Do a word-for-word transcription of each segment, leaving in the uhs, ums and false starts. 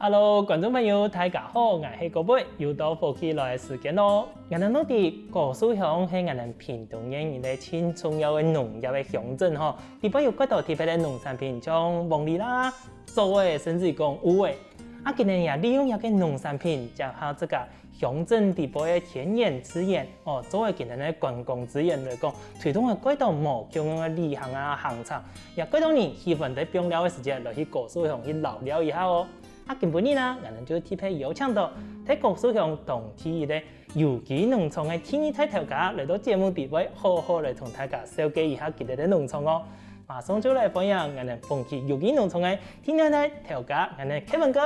Hello，觀眾朋友，大家好，𠊎係高貝，又到福氣來个時間咯。𠊎等都知高樹鄉係𠊎等屏東縣一個盡重要个農業个鄉鎮吼，裡背有幾多特別个農產品，像黃梨啦、棗仔，甚至講芋仔。啊，今日也利用這個農產品，結合這個鄉鎮裡背个天然資源，哦，作為今日个觀光資源來講，推動了幾多無共樣个旅行啊、行程，也幾多人喜歡在放尞个時節來去高樹鄉去遶尞一下哦。啊，今晡日呢，𠊎等就特別邀請到在高樹鄉當地一個有機農場个第二代頭家來到節目裡背，好好來同大家紹介一下佢等个農場哦。馬上就來歡迎𠊎等紅旗有機農場个第二代頭家，𠊎等Kevin哥。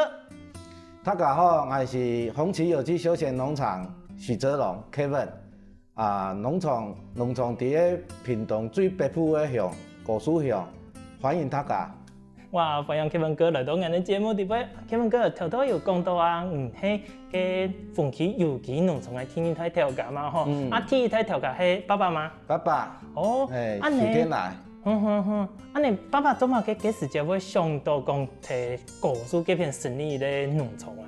大家好，𠊎係紅旗有機休閒農場許哲龍Kevin。啊，農場農場在屏東最北部个鄉，高樹鄉，歡迎大家。哇，歡迎Kevin哥來到𠊎等節目裡背。Kevin哥，頭頭有講到啊，你係該紅旗有機農場个第二代頭家嘛吼？嗯。啊，第一代頭家係爸爸嗎？爸爸。哦，哎，按呢。許天來。哼哼哼，按呢爸爸做麼个該時節會想到講在高樹這片成立一個農場啊？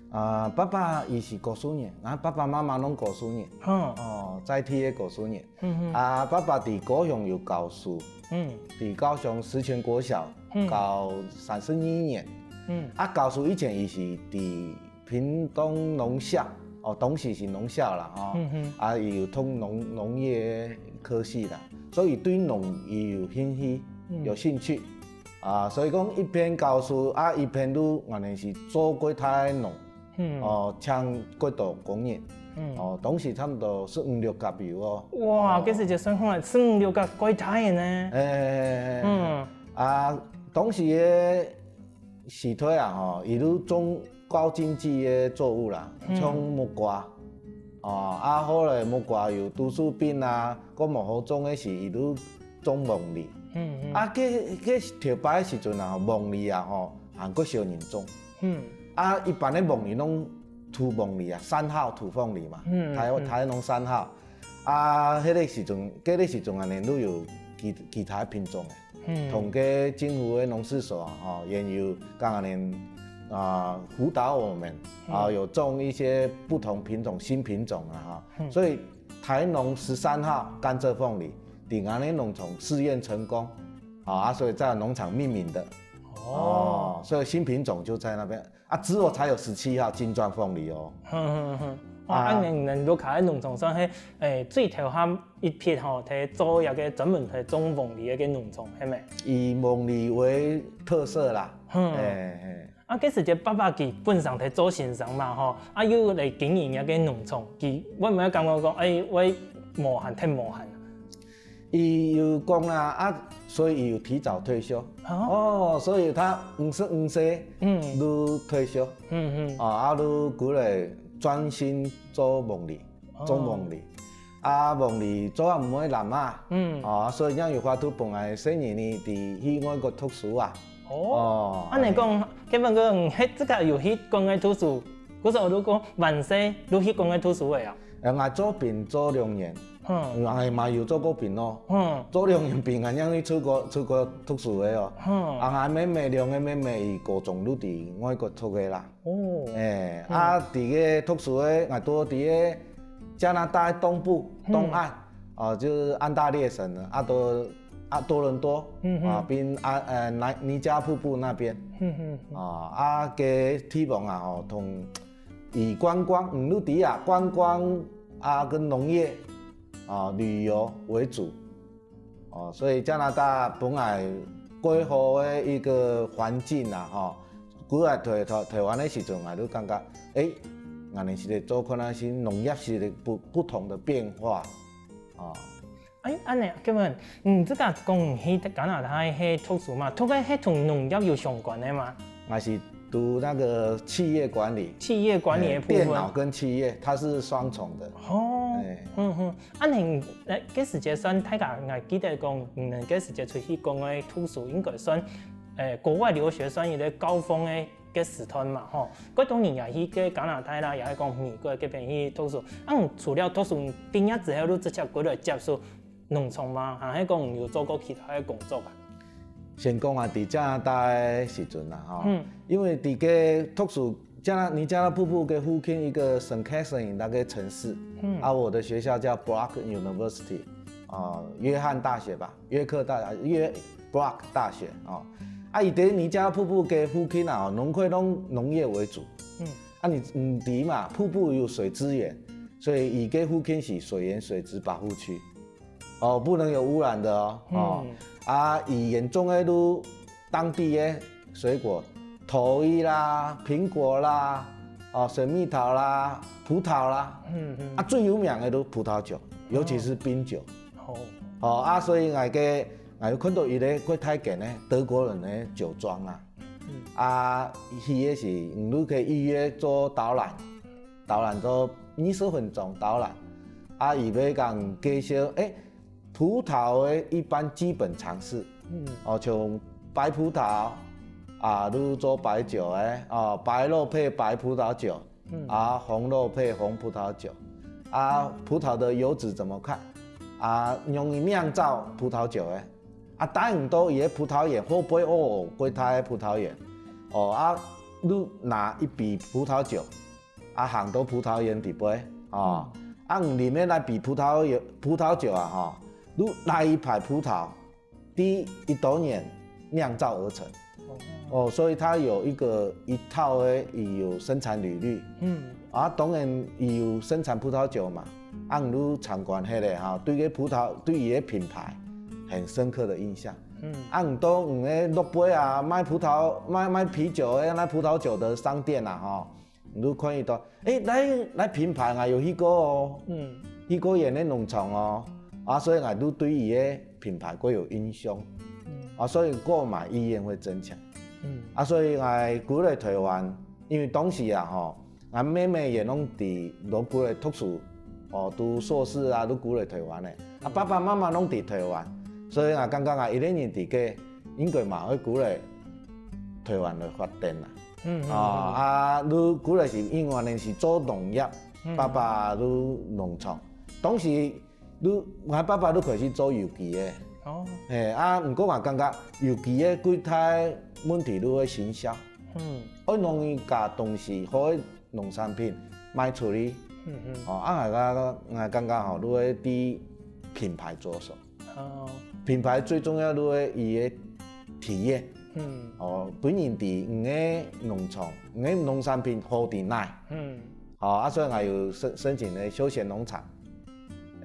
啊，爸爸佢係高樹人，啊，爸爸媽媽攏高樹人。哼。哦，在地个高樹人。嗯哼。啊，爸爸在高雄有教書，嗯。在高雄石泉國小嗯。教三十二年。嗯。啊，教書以前佢係在屏東農校，哦，當時係農校啦，哦。嗯哼。啊，佢有讀農農業科系啦，所以對農佢有興趣，嗯。有興趣。啊，所以講一邊教書啊，一邊都原來係做過大農。 嗯。哦，請幾多工人。嗯。哦，當時差不多十五六甲有哦。哇，哦。該時節算起來十五六甲蓋大个呢。哎，哎，哎，哎。嗯。啊，當時个時代啊，吼，佢都種高經濟个作物啦，嗯。像木瓜。哦，啊，後來木瓜有毒素病啊，過無好種个時，佢都種黃梨。嗯，嗯。啊，該該頭擺个時陣啊，黃梨啊，吼，還較少人種。 嗯。啊，一般个黃梨攏土黃梨啊，山號土黃梨嘛，嗯，嗯。台灣台灣攏山號。啊，該个時陣，該个時陣啊，𠊎等都有其其他品種个，嗯。同該政府个農試所啊，吼，也有講𠊎等啊輔導我們啊，嗯。有種一些不同品種新品種啊，哈。嗯。所以台農十三號甘蔗鳳梨，在𠊎等農場試驗成功，啊，所以在農場命名的。哦。哦，所以新品種就在那邊。 啊，之後才有十七號金鑽鳳梨哦。哼哼哼。哇，啊。恁樣你等屋下个農場算係，欸，最頭下一批吼，在做一個專門在種鳳梨个農場，係無？以鳳梨為特色啦。嗯。欸，欸。啊，該時節爸爸佢本身在做先生嘛吼，啊，又來經營一個農場，佢會毋會感覺講，欸，會無閒，忒無閒啊？ 佢有講啦，啊，所以佢有提早退休。哦。哦，所以佢五十五歲，嗯。就退休。嗯，嗯。啊，啊，就過來專心做鳳梨，哦。種鳳梨。啊，鳳梨做啊毋會爛啊。嗯。啊，所以正有法度分𠊎細人仔去外國讀書啊。哦。哦，恁樣講，根本講，你係自家有去國外讀書，故所就講，還細就去國外讀書个啊？呃，𠊎做兵做兩年。 嗯。𠊎嘛有做過兵咯。嗯。做兩年兵啊，正去出國，出國讀書个哦。嗯。啊，𠊎妹妹，兩個妹妹，佢高中就在外國讀个啦。哦。欸，嗯。啊，在該讀書个，𠊎都在該加拿大東部，嗯。東岸，啊，就係安大略省的，啊，多，啊，多倫多，嗯哼。啊，邊，啊，呃，尼，尼加瀑布那邊。嗯哼。啊，啊，該地方啊，吼，同 以觀光，嗯，陸地啊，觀光啊，跟農業啊，旅遊為主。哦，所以加拿大本來蓋好个一個環境啊，吼，過來台，台，台灣个時陣啊，就感覺，欸，𠊎等係做可能係農業係不，不同的變化，啊。 欸，恁樣，根本，嗯，這個講你去加拿大係讀書嘛，讀个係同農業有相關个嘛？𠊎係讀那個企業管理。企業管理的部分。欸，電腦跟企業，它是雙重的。哦，欸。嗯哼，恁樣，欸，該時節算大家，𠊎記得講，嗯，該時節出去國外讀書，應該算，欸，國外留學算一個高峰个 个時段嘛，吼，蓋多人也去个加拿大啦，也係講美國該片去讀書。啊，除了讀書畢業之後，就直接過來接手農場嘛，還係講有做過其他个工作啊？先講啊，在加拿大个時陣啊，哈，嗯。因為在該讀書，加拿，尼加拉瀑布个附近一個聖Catherine那個城市，嗯。啊，我的學校叫Brock University，啊，約翰大學吧，約克大，約，Brock 大學，哦。啊，佢在尼加拉瀑布个附近啊，農會攏農業為主。嗯。啊，你，你知嘛，瀑布有水資源，所以佢个附近是水源水質保護區。 哦，不能有污染的哦。哦，嗯。啊，佢園種个都當地个水果，桃仔啦、蘋果啦、哦，水蜜桃啦、葡萄啦，嗯，嗯。啊，最有名个都葡萄酒，尤其是冰酒。哦。哦，啊，所以𠊎个，𠊎有看到一个國泰間个德國人个酒莊啊。嗯。啊，去个時，你都可以預約做導覽。 導覽都二十分鐘導覽，啊，佢會講介紹，誒，葡萄个一般基本常識，嗯。哦，像白葡萄，啊，你做白酒个，哦，白肉配白葡萄酒，嗯。啊，紅肉配紅葡萄酒，啊，葡萄的油脂怎麼看？啊，用來釀造葡萄酒个，啊，帶你到佢个葡萄園，後背哦，幾大个葡萄園，哦，啊，你拿一杯葡萄酒， 啊，行到葡萄園底背，哦，嗯。啊，你啉个該杯葡萄酒，葡萄酒啊，吼，你拿一排葡萄，在一多年釀造而成。哦。哦，所以它有一個，一套个，佢有生產履歷。嗯。啊，當然佢有生產葡萄酒嘛，啊，你參觀个咧，哈，對該葡萄，對佢个品牌很深刻的印象。嗯。啊，你到你个路背啊，賣葡萄，賣，賣啤酒个，那葡萄酒的商店啊，吼， 你就看得到，誒，該，該品牌𠊎有去過哦，嗯。去過佢个農場哦，啊，所以𠊎就對佢个品牌較有印象，嗯。啊，所以購買意願會增強。嗯。啊，所以𠊎歸來台灣，因為當時啊，吼，𠊎妹妹也攏在，都歸來讀書，哦，讀碩士啊，都歸來台灣个。啊，嗯。爸爸媽媽攏在台灣，所以𠊎感覺𠊎一個人在該，應該嘛會歸來台灣來發展啦。 嗯，嗯，啊，嗯。啊，你歸來是因為𠊎係做農業，嗯。爸爸就農場。當時就，𠊎爸爸就開始做有機个。哦。嘿，啊，毋過𠊎感覺有機个最大問題就係行銷。嗯。愛容易將東西，好个農產品賣出去。嗯，嗯。哦，啊，𠊎感，𠊎感覺吼，就係在品牌著手。 哦。品牌最重要就係佢个體驗。嗯。哦，分人知你个農場，你个農產品好在哪。嗯。哦，啊，所以𠊎有申，申請个休閒農場。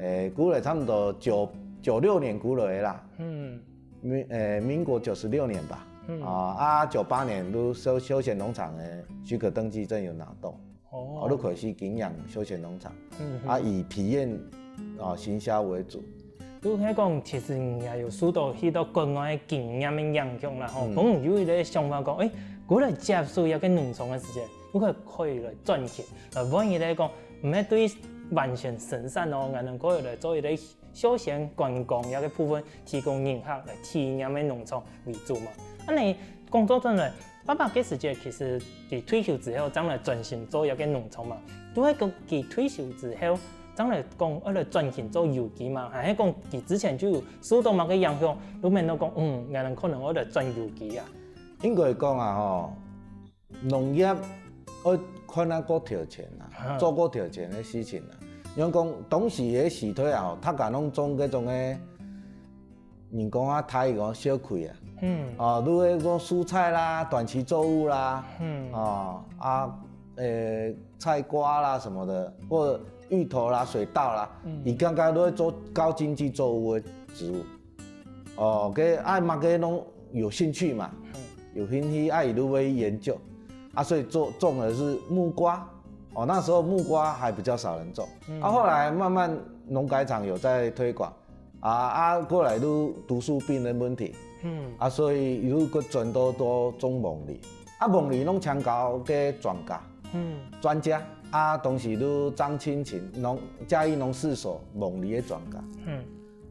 誒，歸來差不多九，九六年歸來个啦。嗯。民，誒，民國九十六年吧。嗯。啊，啊，九八年就休，休閒農場个許可登記證有拿到。 哦。哦，就開始經營休閒農場，嗯哼。啊，以體驗，啊，行銷為主。就係講，其實你也有受到許多國外个經驗个影響啦，吼。嗯。可能有一個想法講，誒，過來接手這個農場个時間，又可以，可以來賺錢。呃，萬一來講，毋係對完全生產哦，還能夠來做一個休閒觀光這個部分，提供人客來體驗个農場為主嘛。恁呢講做轉來， 爸爸該時節其實佢退休之後，正來專心做這個農場嘛。就係講佢退休之後，正來講愛來專心做有機嘛，還係講佢之前就有受到麼个影響，就變到講，嗯，𠊎等可能愛來轉有機啊。應該講啊，吼，農業愛看啊過頭前啊，哈。做過頭前个事情啊。因為講當時个時代啊，吼，大家攏種該種个 人講啊，大家講笑氣啊。嗯。哦，你會講蔬菜啦、短期作物啦，嗯。哦，啊，呃，菜瓜啦什麼的，或芋頭啦、水稻啦，嗯。佢剛剛都會做高經濟作物的植物。哦，該愛麼个攏有興趣嘛，嗯。有興趣，啊，佢就會研究。啊，所以做，種的是木瓜。哦，那時候木瓜還比較少人種。嗯。啊，後來慢慢農改場有在推廣， 啊，啊，過來就毒素病的問題。嗯。啊，所以又閣轉到，到種鳳梨。啊，鳳梨攏請教个專家。嗯。專家。啊，當時就張清琴，農，嘉義農試所鳳梨个專家。嗯。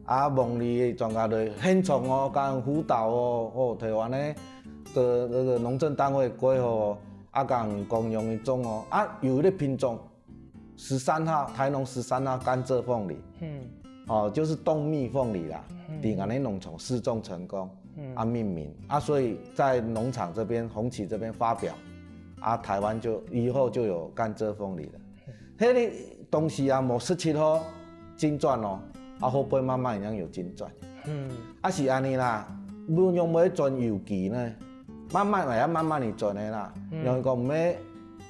啊，鳳梨个專家就現場哦，共輔導哦，哦，台灣个，个，那個農政單位規劃哦，啊，共講用一種哦，啊，有一個品種， 十三號，台農十三號甘蔗鳳梨，嗯。哦，就是凍蜜鳳梨啦，嗯。在𠊎等農場試種成功。嗯。啊命名啊，所以在農場這邊，紅旗這邊發表，啊台灣就以後就有甘蔗鳳梨了。迄个東西啊，無十七號金鑽哦，啊後背慢慢已經有金鑽。嗯。啊是安尼啦，你用要轉有機呢，慢慢來，要慢慢地轉的啦。嗯。因為講毋係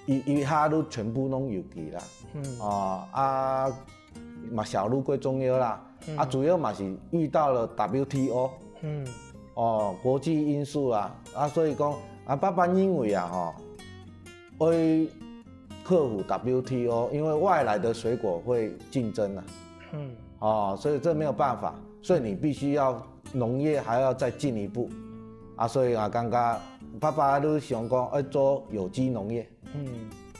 一一下都全部攏有機啦。嗯。哦，啊嘛銷路最重要啦。嗯。啊主要嘛是遇到了W T O。嗯。哦，國際因素啊，啊所以講啊，爸爸認為啊，吼，會克服W T O，因為外來的水果會競爭啊。嗯。哦，所以這沒有辦法，所以你必須要農業還要再進一步。啊所以啊，剛剛爸爸都想講，哎，做有機農業。嗯。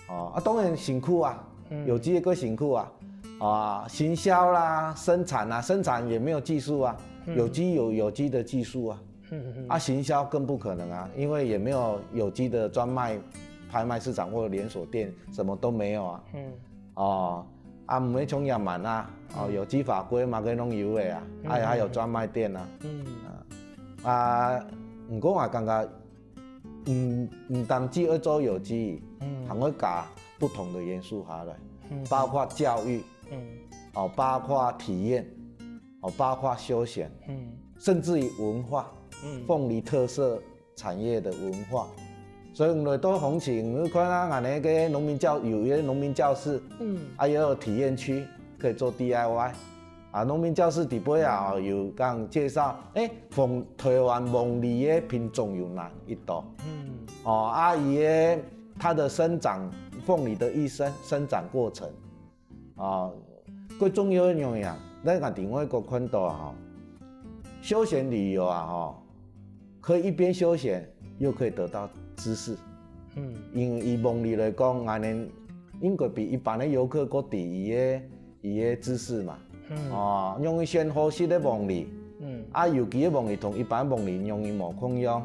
哦，啊當然辛苦啊，嗯。有機的更辛苦啊。啊行銷啦，生產啊，生產也沒有技術啊，嗯。有機有有機的技術啊。嗯嗯嗯。啊行銷更不可能啊，因為也沒有有機的專賣、拍賣市場或連鎖店，什麼都沒有啊。嗯。哦，啊毋係像野蠻啊，哦，嗯。有機法規嘛，該攏有的啊，嗯。啊還有專賣店啊。嗯。啊，啊毋過我感覺，嗯，毋單只愛做有機，嗯。還會加不同的元素下來，嗯。包括教育，嗯。哦，包括體驗，哦，包括休閒，嗯。甚至於文化，嗯。鳳梨特色產業的文化。所以你來到紅旗，你看啊，恁呢个農民教，有一个農民教室，嗯。啊也有體驗區可以做D I Y。啊農民教室底背啊，有講介紹，誒，鳳，台灣鳳梨的品種有哪一多？嗯。哦，啊佢个，它的生長，鳳梨的一生生長過程。啊，最重要的一樣啊，咱講在外國看到啊，吼，休閒旅遊啊，吼，可以一邊休閒又可以得到知識。嗯。因為以鳳梨來講，恁呢應該比一般的遊客較知佢个，佢个知識嘛。嗯。哦，容易選好食个鳳梨。嗯。啊有機个鳳梨同一般鳳梨容易無共樣。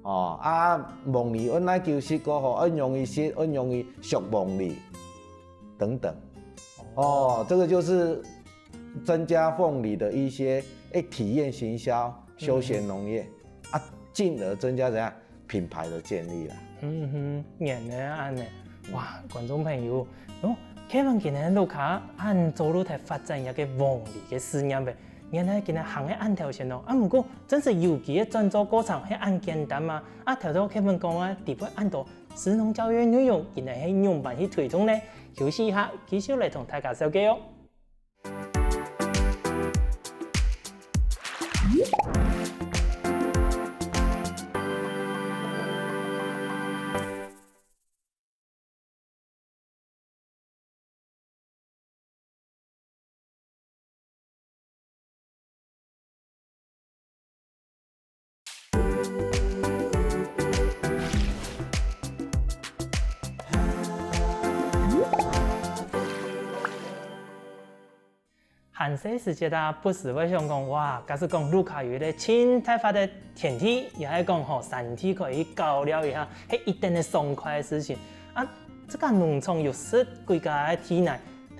哦，啊鳳梨愛哪久食較好，愛容易食，愛容易熟鳳梨。 等等。哦，這個就是增加鳳梨的一些，誒，體驗行銷、休閒農業，啊，進而增加怎樣？品牌的建立啦。嗯哼，原來恁呢。哇，觀眾朋友，哦，Kevin今日屋下恁早就在發展一個鳳梨个事業誒，原來今日行个恁頭前哦。啊，毋過真實有機个轉做過程係恁簡單嘛？啊，頭先Kevin講啊，底背恁多 食農教育个內容，今日係仰般去推動呢？休息一下，繼續來同大家紹介哦。 還細時節啊，不時會想講，哇，假使講屋下有一個盡大發个田地，也係講吼山地可以去搞尞一下，係一等个爽快个事情。啊，這個農場有十幾甲个地泥，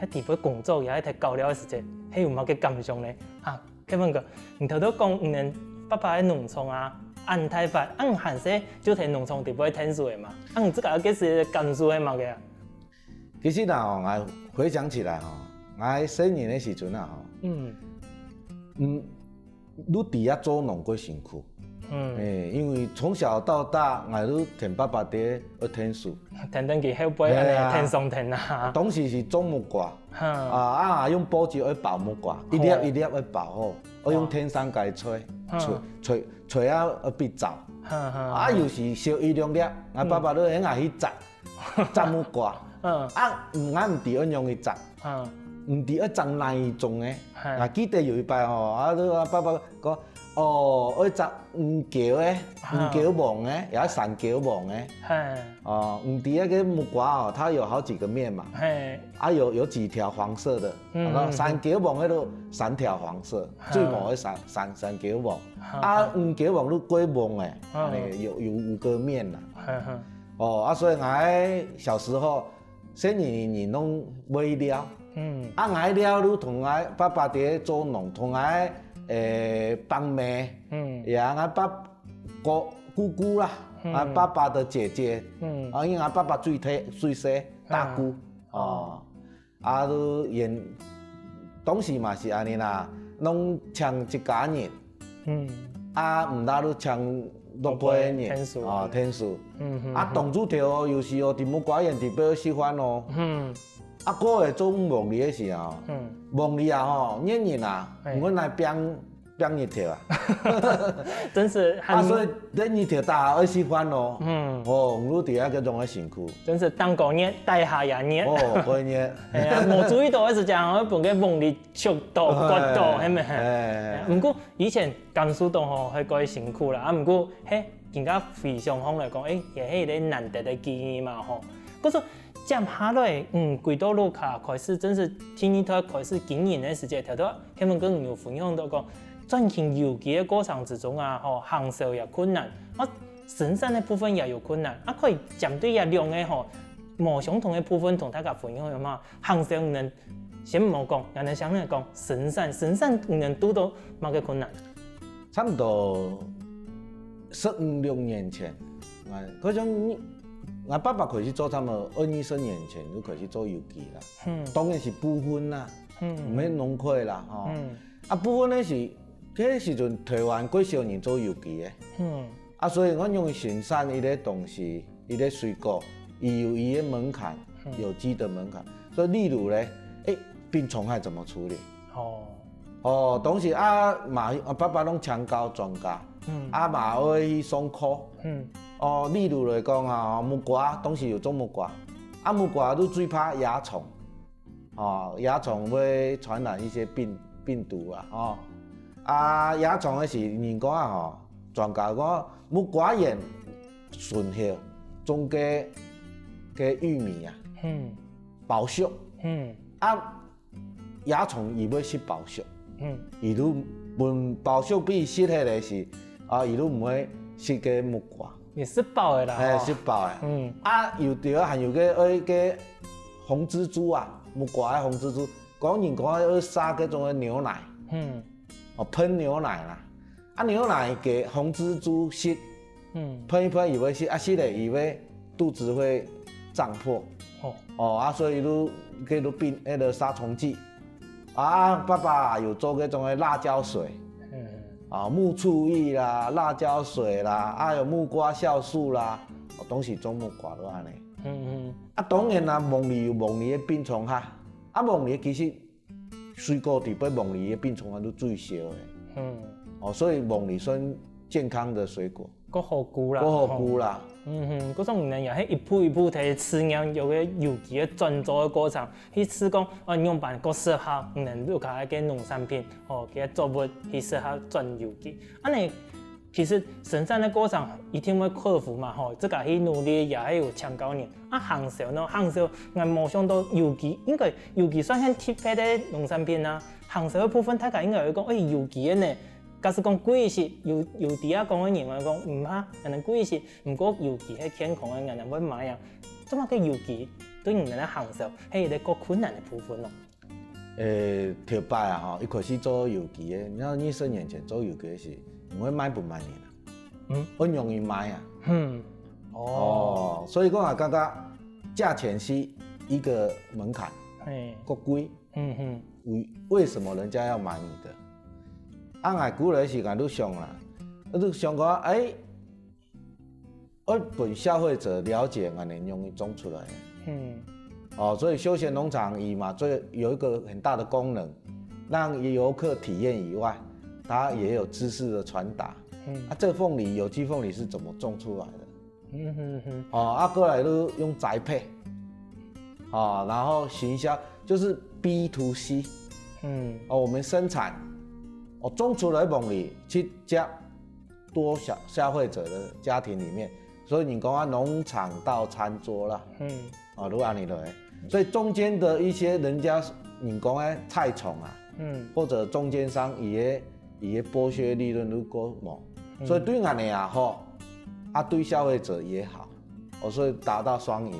在底背工作也係在搞尞个時節，係有麼个感想呢？啊， Kevin哥，你頭頭講你等爸爸个農場啊，恁大發，恁還細就在農場底背𢯭手个嘛？啊，你自家該時个感受係麼个啊？其實啦吼，𠊎回想起來吼，𠊎細人个時陣啊吼，嗯。嗯，愈知啊做農較辛苦。嗯。誒，因為從小到大，𠊎都跈爸爸爹愛𢯭手。跈等佢後背，嘿啊。恁呢跈上跈下。當時是種木瓜， 哼。啊，啊，用報紙愛包木瓜，一粒一粒愛包好，愛用天上蓋吹，吹，吹，吹啊，愛必走。哼，哼，啊，有時少一兩粒，𠊎爸爸都喊𠊎去摘，摘木瓜。嗯。啊，𠊎毋知愛仰去摘，嗯。毋知愛摘哪一種个。嘿。𠊎記得有一擺吼，啊，就爸爸講，哦，愛摘黃膠个，黃膠黃个，也係山膠黃个。嘿。 哦，毋知該个木瓜哦，它有好幾個面嘛。嘿。啊，有，有幾條黃色的，嗯，然後山膠黃个都三條黃色，嗯。最黃个山，山，山膠黃。嗯。啊，黃膠黃都過黃个，嗯。恁呢有，有五個面啦。嗯，嗯。哦，啊，所以𠊎小時候，細人仔攏會尞。嗯。啊，𠊎尞都同𠊎爸爸爹做農，同𠊎 誒，伯姆，嗯，也𠊎爸哥姑姑啦，嗯，𠊎爸爸的姐姐，嗯，啊，因為𠊎爸爸最細，最細，大姑，嗯，哦，啊，都演，當時嘛是恁樣啦，攏請一家人，嗯，啊，毋大都請六倍人，六倍天數，哦，天數，嗯，嗯，啊，當初頭哦，有時哦，在木瓜園特別喜歡哦，嗯，啊，過會做黃梨的時候，嗯，黃梨啊吼，年年啊，嘿，阮來拚 拚日頭啊。真是很，啊，所以這日頭大家愛食飯咯。嗯，哦，你就在該種个辛苦。真是當過年，大下也年。哦，過年。哎呀，無注意到个時節，會分个黃梨嗆到、割到，係毋係？哎。毋過以前感受到吼，會過辛苦啦。啊，毋過，嘿，更加回想起來講，哎，也係一個難得个記憶嘛，吼。可是接下來，嗯，歸到屋下開始，真是第二代開始經營个時節，頭頭 佢等跟有分享到講，轉型有機个過程之中啊，吼，行銷也困難，啊，生產个部分也有困難，啊，可以針對這兩個吼，無相同个部分同大家分享有無？行銷你等先毋好講，𠊎等先來講生產，生產你等堵到麼个困難？差不多十五六年前，啊，可以講，𠊎爸爸開始做，差不多二二十年前就開始做有機啦。嗯，當然係部分啦，嗯，毋係攏開啦，吼。嗯， 啊，部分呢係，該時陣台灣較少人做有機个。嗯，啊，所以𠊎用生產一個東西，一個水果，佢有佢个門檻，嗯，有機的門檻。所以例如呢，誒，病蟲害怎麼處理？哦，哦，當時啊，嘛，啊，爸爸攏請教專家，嗯，啊，嘛會去上課。嗯，哦，例如來講啊，木瓜，當時有種木瓜，啊，木瓜都最怕害蟲。 哦，害蟲會傳染一些病，病毒啊，哦。啊，害蟲个時，人講啊，吼，專家講，木瓜園脣口種个，个玉米啊，嗯，包粟，嗯，啊，害蟲佢會食包粟，嗯，佢就分包粟分佢食忒个時，啊，佢就毋會食个木瓜。 也食飽个啦，嘿，吼。食飽个。嗯。啊，有个還有个，呃，个紅蜘蛛啊，木瓜个紅蜘蛛，講人講愛撒該種个牛奶，嗯。哦，噴牛奶啦。啊，牛奶分紅蜘蛛食，嗯。噴一噴佢會食，啊，食了佢會肚子會脹破。哦。哦，啊，所以就，該就噴，那個殺蟲劑。 啊，爸爸有做該種个辣椒水，嗯，啊，木醋液啦、辣椒水啦，還有木瓜酵素啦，哦，當時種木瓜就恁樣。嗯，嗯。啊，當然啦，黃梨有黃梨个病蟲害，啊，黃梨其實水果裡背黃梨个病蟲害都最少个。嗯。哦，所以黃梨算健康的水果。 較好顧啦，較好顧啦。吼。嗯哼，故所你等也係一步一步在試驗，有个有機个轉做个過程，去試講，啊，仰般較適合你等屋下个農產品，吼，个作物去適合轉有機。恁樣，其實生產个過程一定會克服嘛，吼，自家去努力也係有請教人。啊，行銷呢？行銷，𠊎無想到有機，應該有機算很特別个農產品啊。行銷个部分，大家應該會講，哎，有機个呢， 假使講貴一息，有，有知啊講个人會講，毋怕，𠊎等貴一息，毋過有機係健康个，𠊎等會買啊。做麼个有機對你等个行銷係一個較困難个部分咯？誒，頭擺啊，吼，一開始做有機个，你看二十年前做有機个時，毋會賣分麼人啊，嗯。會容易賣啊。嗯。哦。哦，所以講啊，感覺價錢係一個門檻，嘿。較貴。嗯哼。為，為什麼人家要買你的？啊，𠊎過來時間都想啦，我就想講，誒， 愛分消費者了解𠊎等仰般種出來个。嗯。哦，所以休閒農場佢嘛，最有一個很大的功能，讓遊客體驗以外，它也有知識的傳達。嗯。啊，這個鳳梨，有機鳳梨是怎麼種出來的？嗯哼哼。哦，啊，過來就用栽培，哦，然後行銷，就是B to C。嗯。哦，我們生產，哦，種出來鳳梨，去接 多消，消費者的家庭裡面，所以你講啊，農場到餐桌啦，嗯。啊，就恁樣來。所以中間的一些人家，你講个菜蟲啊，嗯。或者中間商，佢个，佢个剝削利潤就較無。嗯。所以對𠊎等也好，啊，對消費者也好，哦，所以達到雙贏。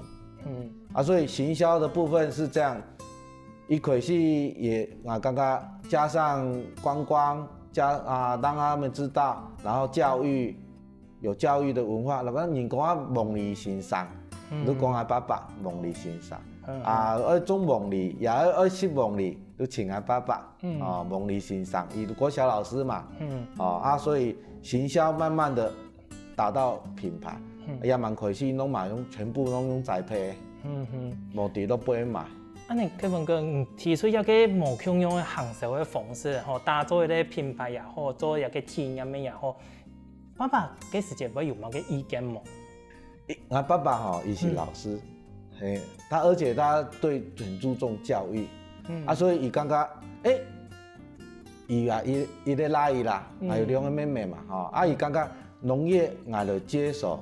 嗯。啊，所以行銷的部分是這樣，一開始也，啊，剛剛加上觀光，教啊，让他们知道，然后教育有教育的文化。那么人讲啊，凤梨先生，嗯你就讲啊，爸爸凤梨先生嗯啊，爱种凤梨，也爱爱食凤梨，就请啊爸爸嗯啊，凤梨先生，伊国小老师嘛，嗯哦啊，所以行销慢慢的打到品牌，嗯也蛮可惜，拢嘛用全部拢用栽培，嗯嗯。无地都不会买。安尼，Kevin哥，你提出一个無共樣的行銷的方式，吼，打造一个品牌也好，做一个企業的也好，爸爸該時節會有麼个意見無？我爸爸哈，伊是老师，嘿，他而且他对很注重教育，嗯啊，所以伊感觉，哎，伊啊，伊伊咧拉伊啦，嗯还有两个妹妹嘛，哈，啊，伊感觉农业俺的接手，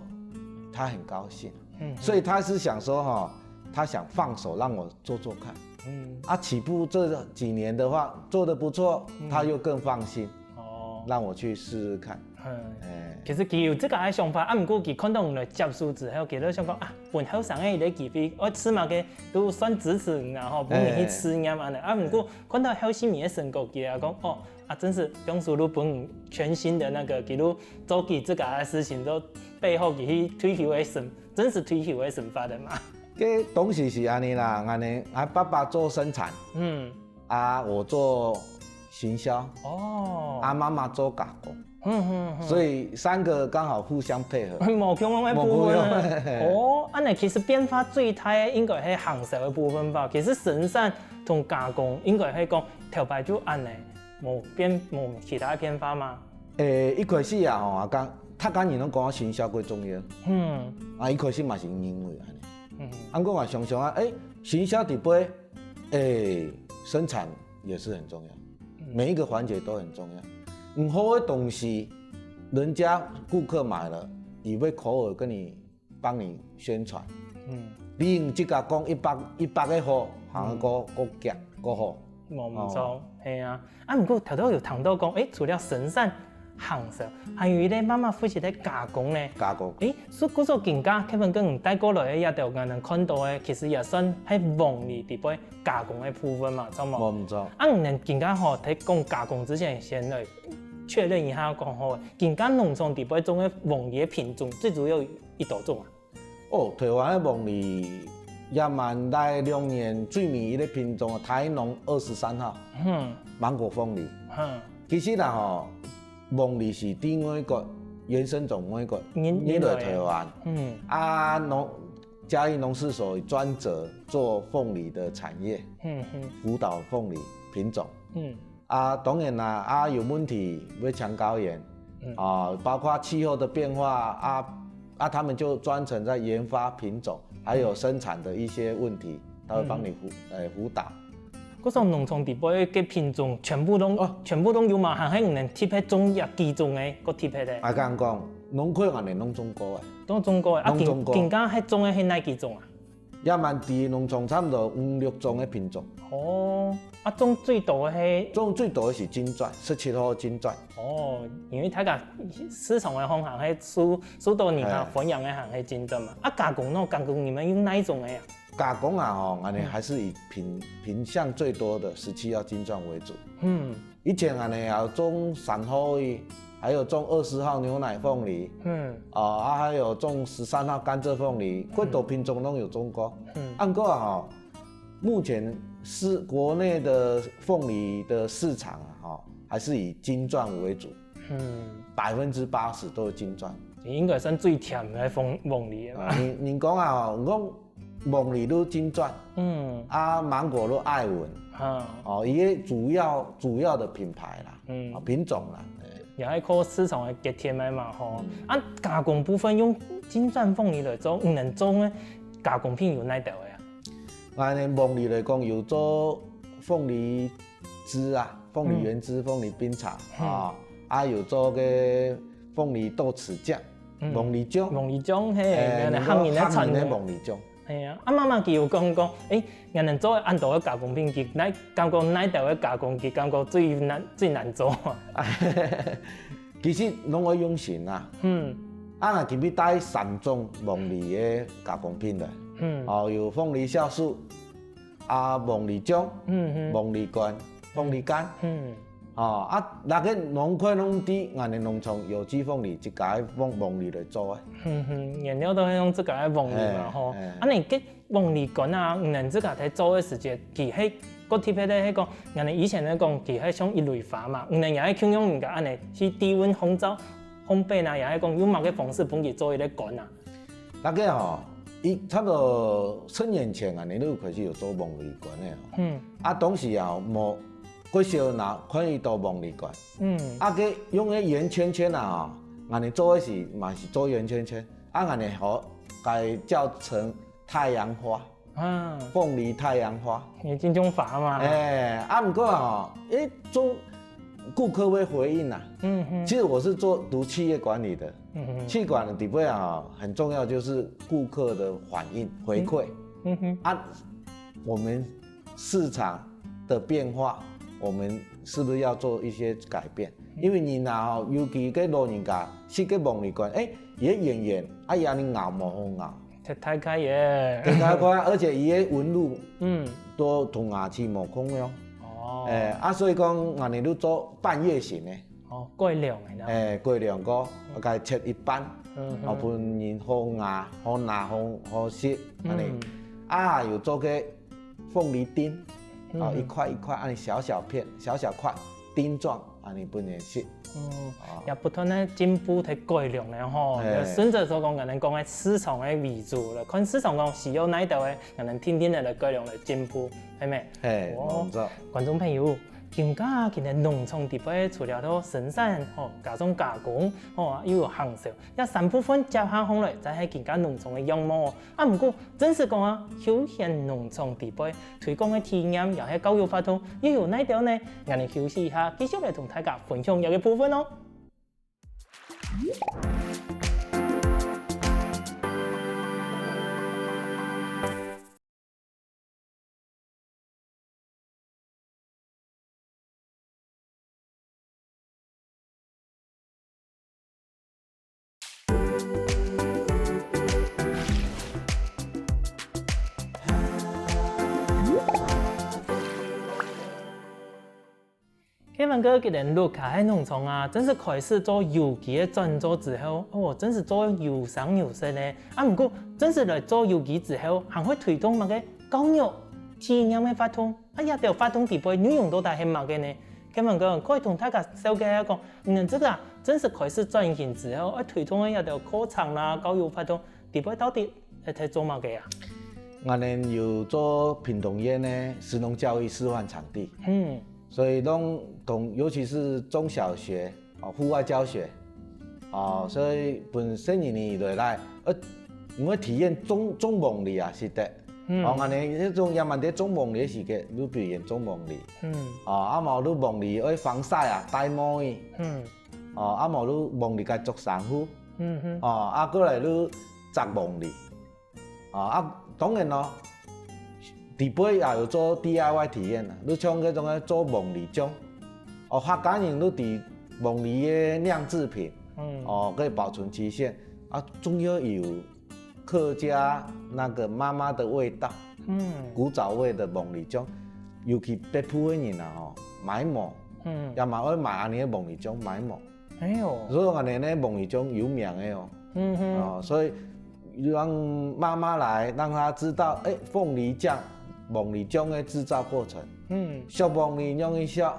他很高兴，嗯所以他是想说哈，他想放手让我做做看，嗯啊，起步这几年的话做得不错，他又更放心，哦，让我去试试看，嗯。哎。其實佢有這个个想法，啊，毋過佢看到你來接手之後，佢就想講啊，分後生个一个機會，我起碼个都算支持你啊，吼，分你去試驗安尼。啊，毋過看到後生个成果，佢也講哦，啊，真是用手都分全新的那个，佢都做佢自家个事情，都背後佢去退休个生，真是退休个生活的嘛。这东西是安尼啦，安尼，啊，爸爸做生产，嗯，啊，我做行销，哦，啊，妈妈做加工，嗯嗯嗯。所以三个刚好互相配合。無共樣个部無共樣分。哦，安尼其實變化最大个應該係行銷个部分吧。其實生產同加工應該係講頭擺就安尼，無變無其他个變化嘛。诶，一開始啊吼，啊，剛，他剛你攏講到行銷最重要，嗯啊，一開始嘛是認為安尼。嗯啊，毋過我想想啊，诶，行銷底背，诶，生產也是很重要，嗯每一个环节都很重要。毋好的东西，人家顾客买了，也会口耳跟你帮你宣传。嗯你用这个讲一百一百个好，行个个个强个好。無毋錯，係啊。啊，毋過頭頭有談到講，誒，除了生產、行銷，還有一个媽媽負責个加工呢。加工。誒，所以故所今下Kevin哥你帶過來个這兜，𠊎等看到个，其實也算係鳳梨底背加工个部分嘛，著無？無毋著。啊，你等今下吼，在講加工之前，先來確認一下講吼，今下農場底背種个鳳梨个品種，最主要幾多種啊？ 哦，台灣个鳳梨也蠻來兩年最尾一个品種，台農二十三號嗯芒果鳳梨。嗯其實啦吼，鳳梨是對外國，原生種外國，引引來台灣。嗯啊，農，嘉義農試所專責做鳳梨的產業，嗯嗯輔導鳳梨品種。嗯啊，當然啦，啊，有問題會請教研，嗯啊，包括氣候的變化啊，啊，他們就專程在研發品種，還有生產的一些問題，他會幫你輔，呃，輔導。故所農場底背个品種全部都，哦全部都有嘛，還係你等特別種一幾種个，个特別个。啊，剛講，農會俺們攏種過誒，都種過个，啊，攏種過今今下係種个係哪幾種啊？也蠻低農場差不多五六種的品種，哦，啊，種最多个係，種最多的是金鑽，十七號金鑽。哦，因為大家市場个方向係受，受到人家哎歡迎个還係金鑽嘛。啊，加工呢？加工你們用哪一種个啊？加工啊，吼，俺們還是以品，品相最多的十七號金鑽為主。嗯以前俺們還有種三號的，還有種二十號牛奶鳳梨，嗯啊，啊，還有種十三號甘蔗鳳梨，各種品種都有種過。嗯啊毋過啊，吼，目前是國內的鳳梨的市場啊，吼，還是以金鑽為主，嗯，百分之八十都是金鑽。應該算最甜个鳳鳳梨了吧？啊，你，你講啊，吼，講鳳梨都金鑽，嗯啊，芒果都愛文，哈哦，一个主要，主要的品牌啦，嗯啊，，品種啦。哎也係靠市場个決定个嘛吼。啊，加工部分用金鑽鳳梨來做，你等做个加工品有哪兜个啊？按呢鳳梨來講，有做鳳梨汁啊，鳳梨原汁、鳳梨冰茶啊，啊有做个鳳梨豆豉醬、嗯鳳梨醬，鳳梨醬嘿，哎，原來客人个產客人的物。鳳梨醬。係啊，啊媽媽佢有講講，誒，𠊎等做恁多个加工品，佢哪感覺哪兜个加工，佢感覺最難最難做啊？其實攏愛用心啊。嗯啊，若今日帶三種鳳梨的加工品來，嗯哦，有鳳梨酵素，啊，鳳梨醬、嗯嗯鳳梨乾、鳳梨乾。嗯，哦，啊，逐个農會攏知，𠊎等農場有機鳳梨，自家个鳳，鳳梨來做个。嗯哼，原料都係用自家个鳳梨嘛，嘿，吼。嘿。啊，你个鳳梨乾啊，你等自家在做个時節，佢係，个特別个係講，𠊎等以前來講，佢係像一蕊花嘛，你等也係共樣人家恁樣去低溫烘燥、烘焙啊，也係講用麼个方式分佢做一个乾啊？大概吼，一，差不多十年前啊，𠊎等就開始有做鳳梨乾个吼。嗯。啊，當時啊，無，較少拿，看得到鳳梨乾。嗯。啊，該用个圓圈圈啊，吼，𠊎等做个時嘛是做圓圈圈，啊，𠊎等好，改叫成太陽花。 啊。鳳梨太陽花。你金鐘法嘛。哎，啊，毋過哦，哎，做顧客會回應啊。嗯哼。其實我是做，讀企業管理的。嗯哼。企業管理底背啊，很重要就是顧客的反應、回饋。嗯哼。啊，我們市場的變化，我們是不是要做一些改變？因為你拿哦，尤其个老人家，食个鳳梨乾，哎，也圓圓，啊，也你咬無好咬。 忒大塊耶。忒大塊，而且佢个紋路，嗯，都同牙齒無共樣。哦。哎，啊，所以講，𠊎等就做半月形个。哦，改良个啦。哎，改良過，嗯。大概切一半，嗯哼。哦，分人好咬、好拿、好，好食，恁樣。嗯。啊，有做个鳳梨丁，哦，嗯。一塊一塊，恁樣小小片、小小塊，丁狀。 恁樣分人食。嗯，哦。也不斷个進步忒改良了吼，嘿。順著所講，𠊎等講个市場个為主了，看市場講需要哪兜个，𠊎等定定个來改良來進步，係無？嘿，哦，無錯。觀眾朋友，今下今个農場底背除了到生產吼，加上加工吼，又有行銷，這三部分接下來，正係今下農場个樣貌哦。 啊，毋過，正式講啊，休閒農場底背推廣个體驗也係教育活動，又有哪兜呢？𠊎等休息一下，繼續來同大家分享這個部分哦。 Kevin哥佢等屋下个農場啊，正式開始做有機个轉做之後，哦，正式做有聲有色呢。啊，毋過正式來做有機之後，還會推動麼个教育、體驗个活動？ 啊，這兜活動底背內容到底係麼个呢？Kevin哥，可以同大家紹介一下講，你等這個啊，正式開始轉型之後，愛推動个這兜課程啦、教育活動，底背到底係在做麼个啊？𠊎等有做屏東縣个食農教育示範場地，嗯。所以攏同，尤其是中小學， 哦，戶外教學，哦，所以分細人仔來，呃，你會體驗種，種鳳梨啊，係得。嗯。哦，恁樣，該種也蠻多種鳳梨个時節，你表演種鳳梨。嗯。哦，啊無你鳳梨愛防曬啊，戴帽仔。嗯。哦，啊無你鳳梨該著衫褲。嗯哼。哦，啊過來你摘鳳梨。 啊，啊，當然咯，底背也有做D I Y體驗啊，你像該種个做鳳梨醬，哦，客家人你知鳳梨个釀製品，嗯。哦，可以保存期限，啊，仲愛有客家那個媽媽的味道，嗯。古早味的鳳梨醬，尤其北部个人啊，吼，買無，嗯。也嘛愛買恁樣个鳳梨醬，買無。 哎喲。所以講恁樣呢，鳳梨醬有名个哦。嗯哼。哦，所以讓媽媽來，讓她知道，哎，鳳梨醬，鳳梨醬个製造過程。嗯。削鳳梨用一削，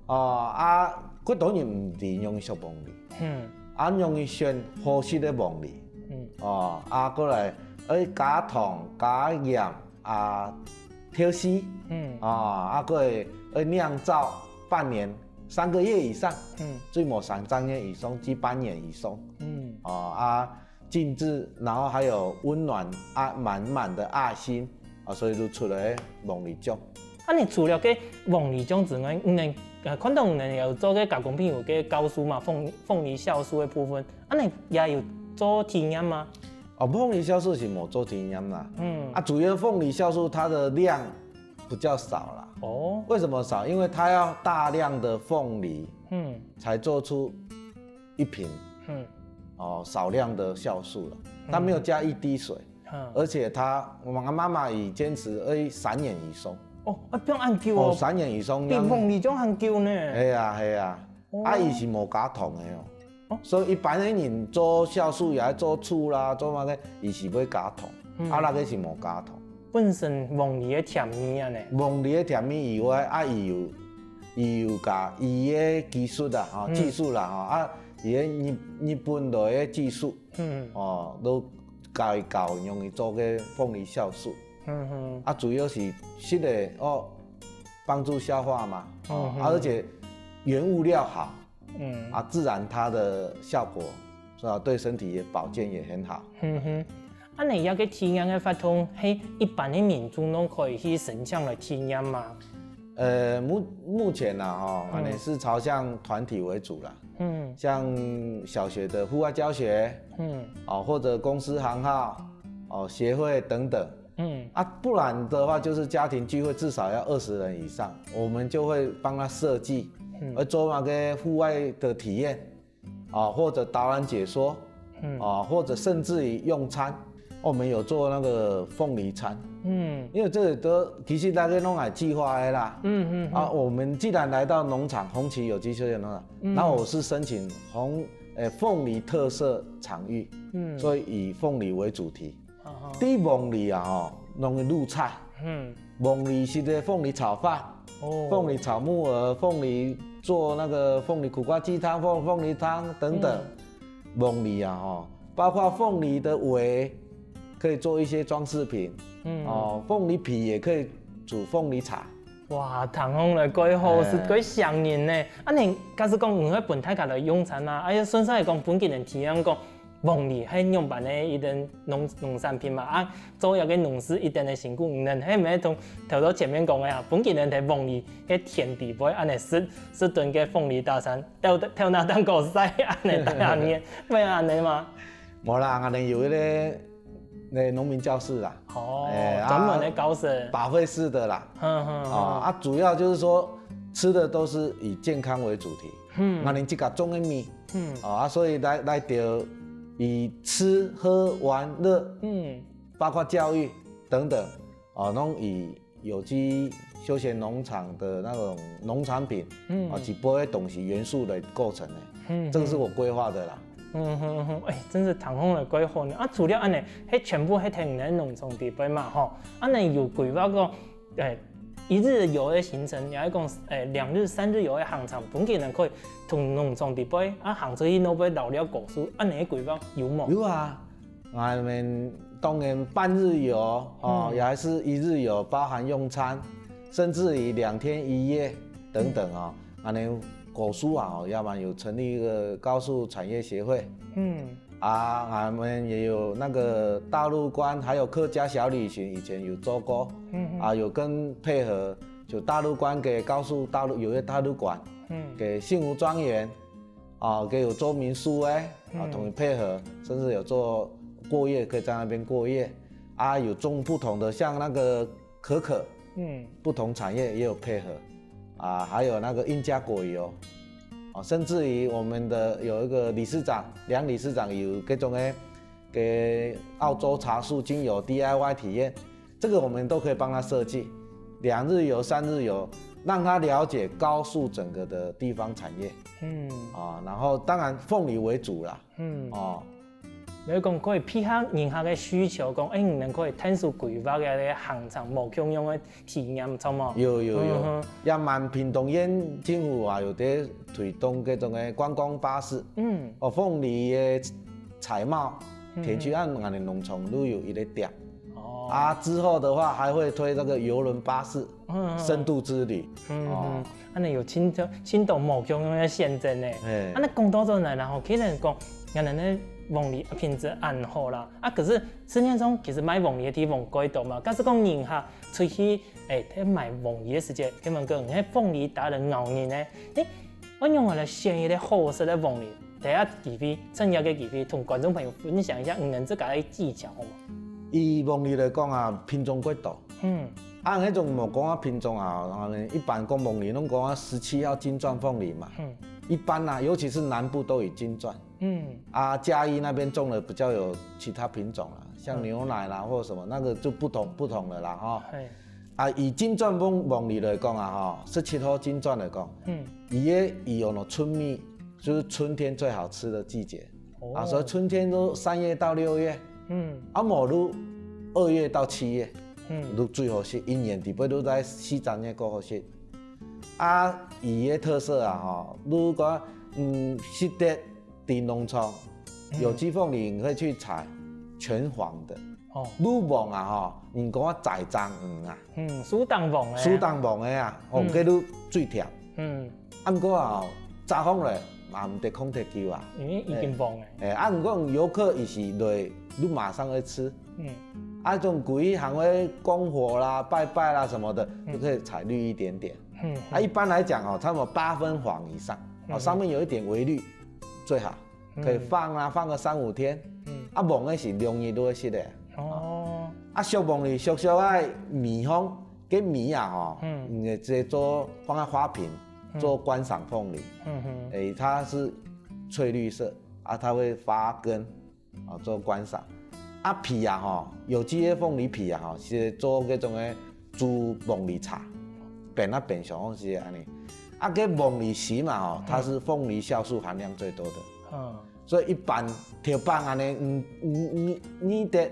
哦，啊，較多人毋知用一削鳳梨。嗯。啊，用一選好食个鳳梨。嗯。哦，啊，過來，哎，加糖、加鹽， 啊，調製，嗯。啊，啊，過會，會釀造半年，三個月以上，嗯。最無三個月以上，至半年以上。嗯。啊，啊，靜置，然後還有溫暖啊，滿滿的愛心，啊，所以就出來鳳梨醬。啊，你除了該鳳梨醬之外，你能，呃，看到你能有做該加工品有該酵素嘛，鳳，鳳梨酵素个部分，啊，你也有做體驗嗎？ 哦，鳳梨酵素是無做體驗啦。嗯。啊，主要鳳梨酵素它的量比較少啦。哦。為什麼少？因為它要大量的鳳梨，嗯。才做出一瓶，嗯。哦，少量的酵素了，它沒有加一滴水，嗯。而且它，我們媽媽以堅持，哎，三年以上。哦，啊，放恁久哦，哦，三年以上。比鳳梨種還久呢。係啊，係啊。哦。啊，佢係無加糖个哦。哦。所以一般个人做酵素也做醋啦，做麼个，佢係會加糖。嗯。啊，該个係無加糖。本身鳳梨个甜味啊呢。鳳梨个甜味以外，啊，佢有，佢有加佢个技術啊，吼，嗯。技術啦，吼，啊，佢个日，日本來个技術，嗯。哦，都加一搞，容易做个鳳梨酵素。嗯哼。啊，主要係食个，哦，幫助消化嘛，哦，嗯哼。啊，而且原物料好，嗯。啊，自然它的效果，是吧？對身體也保健也很好。嗯哼。恁呢，這个體驗个活動，係一般个民眾都可以去申請來體驗嗎？呃，目，目前啊，吼，嗯。恁呢係朝向團體為主啦。嗯。像小學的戶外教學，嗯。哦，或者公司行號，哦，協會等等。嗯。啊，不然的話，就是家庭聚會至少要二十人以上，我們就會幫他設計，嗯。而做那個戶外的體驗，啊，或者導覽解說，嗯。啊，或者甚至於用餐，我們有做那個鳳梨餐。嗯。因為這個都，其實大家都來計劃的啦。嗯，嗯，嗯。啊，我們既然來到農場，紅旗有機休閒農場，嗯。那我是申請紅，呃，鳳梨特色場域，嗯。所以以鳳梨為主題。 啊哈。對鳳梨啊，吼，弄个入菜。嗯。鳳梨係个鳳梨炒飯，哦。鳳梨炒木耳，鳳梨做那個鳳梨苦瓜雞湯、鳳，鳳梨湯等等。嗯。鳳梨啊，吼，包括鳳梨的尾，可以做一些裝飾品。嗯。哦，鳳梨皮也可以煮鳳梨茶。哇，聽起來蓋好食，哎。蓋香人呢。啊，你假使講你會分大家來用餐啊，哎呀，順勢來講，分佢等體驗講， 鳳梨係仰般个一等農，農產品嘛，啊，做一個農事一等个辛苦，你等係毋係同頭到前面講个啊，分佢等在鳳梨个田地背恁呢食，食頓个鳳梨大餐，頭，頭那當高曬恁呢大下面，會恁呢嗎？無啦，𠊎等有一個，那農民教室啦。哦，哎，啊，專門个教室。Buffet式的啦。哼，哼，哦，哼。啊，主要就是說吃的都是以健康為主題。嗯。𠊎等自家種个米， 嗯。啊，所以來，來到以吃喝玩樂，嗯。包括教育等等，啊，攏以有機休閒農場的那種農產品，嗯。啊，一般个東西元素來構成的，嗯，這個是我規劃的啦。嗯哼哼，哎，真是聽起來蓋好呢。啊，除了恁呢，該全部係在你个農場底背嘛，吼。恁呢有規劃過 欸，一日遊个行程，也係講，欸，兩日、三日遊个行程，分佢等可以同農場底背啊行出去，那背遶尞故事，恁呢个規劃有無？有啊，𠊎等當然半日遊，哦，嗯。也還係一日遊，包含用餐，甚至於兩天一夜等等哦。嗯。恁呢故事啊，哦，也還有成立一個高樹產業協會。嗯。 啊，𠊎等也有那個大陸觀，還有客家小旅行，以前有做過，嗯，嗯。啊，有跟配合，就大陸觀个高樹大陸，有一個大陸館，嗯。个幸福莊園，啊，个有做民宿欸，啊，嗯。同佢配合，甚至有做過夜，可以在那邊過夜。啊，有種不同的，像那個可可，嗯。不同產業也有配合。 啊，還有那個印加果油，哦，甚至於我們的有一個理事長，梁理事長有各種的，給澳洲茶樹精油D I Y體驗，這個我們都可以幫他設計，兩日遊、三日遊，讓他了解高樹整個的地方產業。嗯。啊，然後當然鳳梨為主啦。嗯。哦。 你講可以配合人客个需求，講，欸，你等可以探索規劃个行程，無共樣个體驗，著無？有，有，有。嗯哼。也蠻屏東縣政府啊，有在推動這種个觀光巴士。嗯。哦，鳳梨个採貿，嗯。田區恁，𠊎等農場都有一個點。哦。啊，之後的話還會推那個郵輪巴士。 嗯，嗯，嗯。深度之旅。嗯，哦。嗯，恁呢有盡多，盡多無共樣个選擇呢。嘿。恁呢講到這呢，然後既然講，𠊎等个鳳梨品質恁好啦，啊，可是市面上其實賣鳳梨个地方蓋多嘛，假使講人客出去，欸，在買鳳梨个時節，佢問講，你个鳳梨打得咬人呢？欸， 仰般來選一個好食个鳳梨？第一機會，趁這個機會，同觀眾朋友分享一下你等自家个技巧，好無？以鳳梨來講啊，品種較多。嗯。啊，該種無講啊品種啊，啊，一般講鳳梨，攏講啊十七號金鑽鳳梨嘛。嗯。一般啊，尤其是南部都以金鑽。嗯。啊，嘉義那邊種的比較有其他品種啦，像牛奶啦，嗯。或者什麼，那個就不同，不同的啦，哈。嘿。啊，以金鑽鳳鳳梨來講啊，吼，十七號金鑽來講，嗯，佢个佢有那春蜜，就是春天最好吃的季節啊，哦所以春天都三月到六月，嗯啊，無就二月到七月，嗯就最好食，一年底背都在四五月過好食。啊，佢个特色啊，吼，如果嗯，食得在農場，嗯有機凤梨你可以去採全黃的，哦，愈黃啊，吼，你講个在長園啊，嗯，樹頂黃个，樹頂黃个啊，哦嗯，該就最甜。嗯，啊，毋過啊，早上咧嘛毋得空忒久啊。因為已經黃个，誒，啊，毋過遊客伊是來，就馬上會吃。嗯啊，這種鬼行會供火啦、拜拜啦什麼的，嗯就可以採綠一點點。嗯，啊，一般來講哦，差不多八分黃以上，哦，嗯上面有一點微綠，最好，嗯可以放啊，放個三五天。嗯，啊，黃个是兩日就會熟个。哦，啊，熟黃梨熟熟愛微風，該微啊吼，嗯你直接做放在花瓶，嗯做觀賞鳳梨。嗯哼，誒，它是翠綠色啊，它會發根啊，做觀賞。啊，皮啊吼，有機个鳳梨皮啊吼，是做該種个煮鳳梨茶，煸啊煸上好食个安尼。啊，該鳳梨心嘛吼，它是鳳梨酵素含量最多的，嗯所以一般頭擺安尼，你你你你得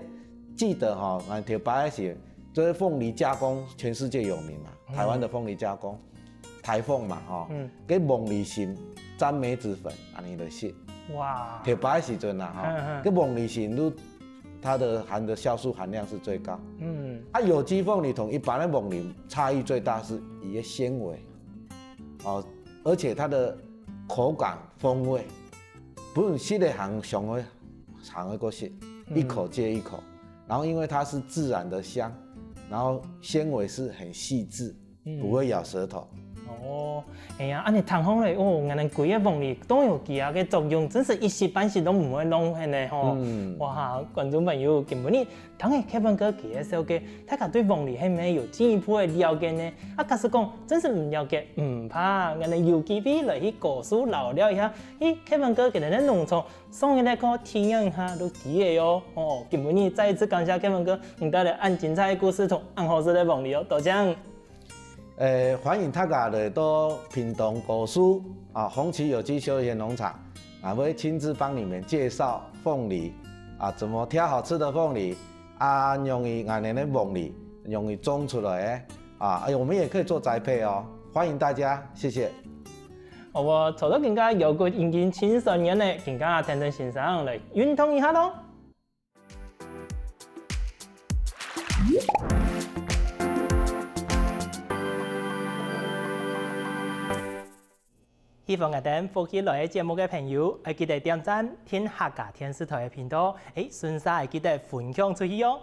記得吼，俺頭擺个時，就是鳳梨加工全世界有名嘛，嗯台灣的鳳梨加工，台鳳嘛吼，嗯，該鳳梨心沾梅子粉，安尼就食。哇，頭擺个時陣啊，嗯嗯吼，該鳳梨心就它的含的酵素含量是最高。嗯啊，有機鳳梨同一般的鳳梨差異最大是伊个纖維，哦，而且它的口感风味，不論食个行上个行个个食，嗯一口接一口，然后因为它是自然的香，然后纤维是很细致，嗯不会咬舌头。哦，哎呀，安尼聽好咧，哦，原來規个鳳梨都有佢个作用，真是一時半時都毋會浪費呢吼。嗯哇哈，觀眾朋友，今晡日聽个Kevin哥介紹个，大家對鳳梨係毋係有進一步个了解呢？啊，假使講真是毋了解，毋怕，𠊎等有機會來去高樹尞尞一下，去Kevin哥佢等个農場上一個課體驗一下都知个喲。哦，今晡日再一次感謝Kevin哥，你帶來恁精彩个故事同恁好食个鳳梨哦，多謝。呃，欢迎大家来到屏东高树啊，红旗有机休闲农场，啊，会亲自帮你们介绍凤梨啊，怎么挑好吃的凤梨啊，容易俺们的凤梨容易种出来的啊，哎，我们也可以做栽培哦，欢迎大家，谢谢。好哦，坐到今个腰骨已經盡痠軟呢，今个天真先生來運動一下咯。 喜歡𠊎等福氣來个節目个朋友，愛記得點讚、訂客家電視台个頻道，誒，順續愛記得分享出去哦。